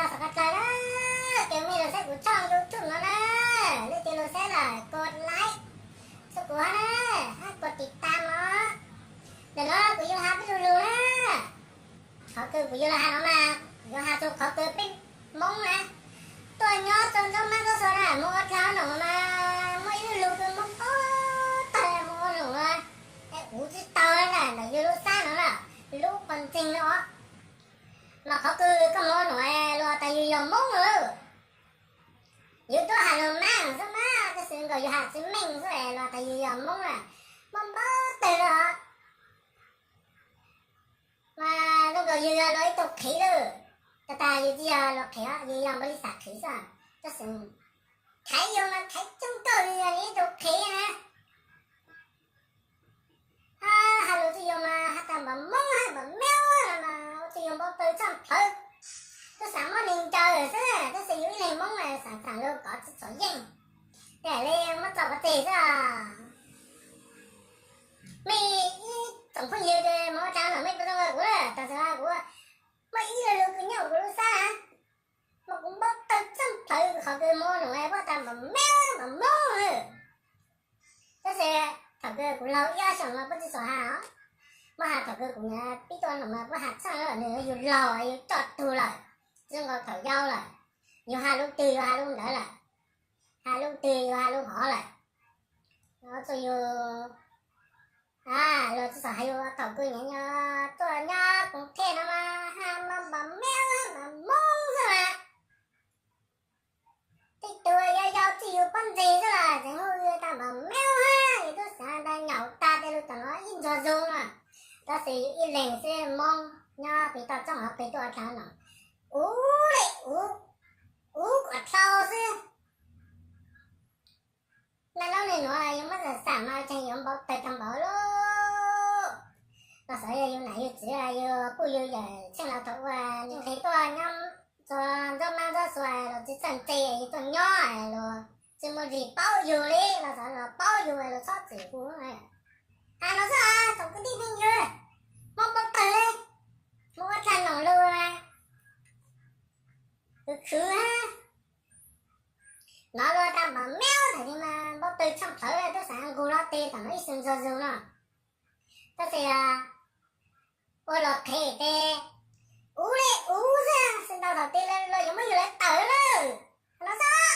Xov qab dlawg na, kev mej lug saib kuv tshooj YouTube no na, leej twg lug saib lawm kos like rua kuv hab na, hab kos tiv tam os. Ntawm no kuv yuav has peb lug lug na. Qhov kws kuv yuav lug has no mas, yuav has txug qhov kws peb Moob na tuaj nyob rua Ntxoov Maab Ntxoov Xuas na, moog ua dlaag noom mas muaj ib lub lug kws Moob pob tawg moog ua noom na, es kuv tsi tau na, ntawm yug lub sab no na, lub qhov ntseeg no os. Mas qhov kws koj moog ua noom los tas yug yog Moob lawm. Yug tuaj has lug Maab xwb mas, tab sis nkaus yug has tsi meej xwb los tas yug yog Moob na, mob npaum twg lawm. Mas zoo nkaus yug yog luag ib tug qhev lawm, tag tag yug tsi yog luag qhev, yug yog npaum li xav qhev xwb, tab sis thaiv yug mas thaiv coob kawg, yug yog ib tug qhev na. Hab has lug rua yug mas has tas npam Moob hab npam Meeb no mas ua rua yug npau taws tshaj plawg. Tub xaav muab neeg ncaws xwb, tab sis yug ib leeg Moob xaav txhaam lug kov tsi txom yeej, tas le muab tso pov tseg xwb. Mej ib tsoom phooj ywg moog ua dlaag noom mej puas tau nqa kuv na, tas xwm kuv muaj ib lub lug kws nyob kuv lub sab, mas kuv npau taws tshaj plawg qhov kws moog ua noom puab tas npam Meeb npam Moob. Tab sis thaum kws kuv laug ib ob xyoos mas puab tsi txhob has os, puab has thaum kws kuv nyuam pib tuaj noom mas puab has tshaj lawm, nwg yug laug yug coj tug lawm, zoo nkaus thaum yau lawm, yug has lub twg yug has lub ntawd lawm, has lub twg yug has lub hov lawm. Txug yug, luag tsi txhob has yug thaum kws nyuam yaus tuaj nyob koom thej no mas has mas npam Meeb npam Moob xwb mas. Tej tug yau yau txij yug pob ntseg xwb los tseem hu yug tas npam Meeb hab, yug tub xaav tas nyaum tag tej lug tom no ib ntsuag zug mas, tab sis yug ib leeg xwb Moob nyob pem toj roob hauv pes tuaj ua dlaag noom, ub le ub, ub kom dlhau xwb. Naj nub nwg nuav yug muab xam xam mas tseem yuav npau taws tag npaum lawm. Los xyov yog yug nam yug txiv, yug kuj yug yawm tsheej los thaum ub nqis tuaj nyob txug Ntxoov Maab Ntxoov Xuas los tsi txawj ntse, yug tuaj nyob los tsi muaj leej twg paub yug li, los xyov los paub yug los txhob txwm kuv. Has no xwb tsoom kwv tij phooj ywg, mob npau taws le, moog ua dlaag noom lug, khwv khwv hab. Nov luag tas npam Meeb thaum twg mas npau taws tshaj plawg, tub xaav nqug lub teg tom no ib xwb ntsuag zug no. Tab sis ua luag qhev tes ub le ub xwb, xwb ntau thaum twg luag yuav muab yug lawv tawm lawm. Has no xwb.